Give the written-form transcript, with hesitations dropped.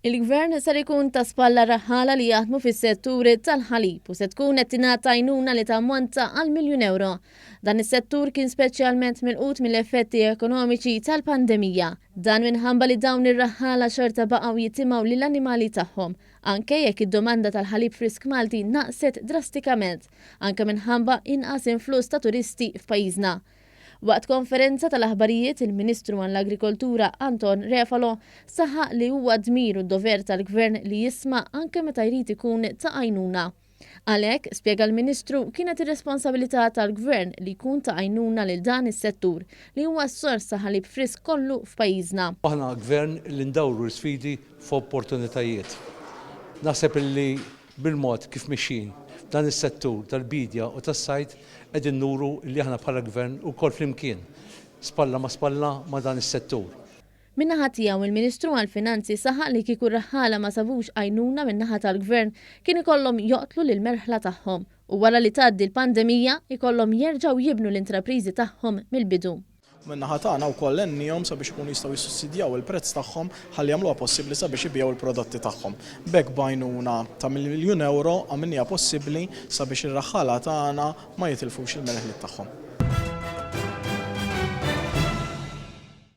Il-Gvern ser ikun ta' spalla raħħala li jaħdmu fis-settur tal-ħalib u se tkun qed tingħata għajnuna li tammonta għal miljun ewro. Dan is-settur kien speċjalment milqut mill-effetti ekonomiċi tal-pandemija. Dan minħabba li dawn ir-raħħala xorta baqgħu jitimgħu lill-annimali tagħhom, anke jekk id-domanda tal-ħalib frisk Malti naqset drastikament, anke minħabba inqas influss ta' turisti f'pajjiżna. Waqt konferenza tal-aħbarijiet, il-Ministru għall-Agrikoltura Anton Refalo saħaq li huwa dmir u dover tal-Gvern li jisma' anke meta jrid ikun ta' għajnuna. Għalhekk, spjega l-Ministru, kienet ir-responsabilità tal-Gvern li jkun ta' għajnuna lil dan is-settur li huwa s-sors ta' ħalib frisk kollu f'pajjiżna. Aħna Gvern li ndawru l-isfidi f'opportunitajiet. Naħseb illi Bil-mod kif mixjin f'dan is-settur tal-biedja u tas-sajd qegħdin nuru li aħna bħala Gvern ukoll flimkien, spalla ma' spalla ma' dan is-settur. Min-naħa tiegħu, il-Ministru għall-Finanzi saħaq li kieku r-raħħala ma sabux għajnuna min-naħa tal-Gvern kien ikollhom joqtlu lill-merħla tagħhom u wara li tgħaddi l-pandemija jkollhom jerġgħu jibnu l-intrapriżi tagħhom mill-bidu. Min-naħa tagħna wkoll għenniehom sabiex ikunu jistgħu jissussidjaw il-prezz tagħhom ħalli jagħmluha possibbli sabiex ibigħu l-prodotti tagħhom. B'hekk b'għajnuna ta' miljun ewro għamilniha possibbli sabiex ir-raħħala tagħna ma jitilfux il-merħliet tagħhom.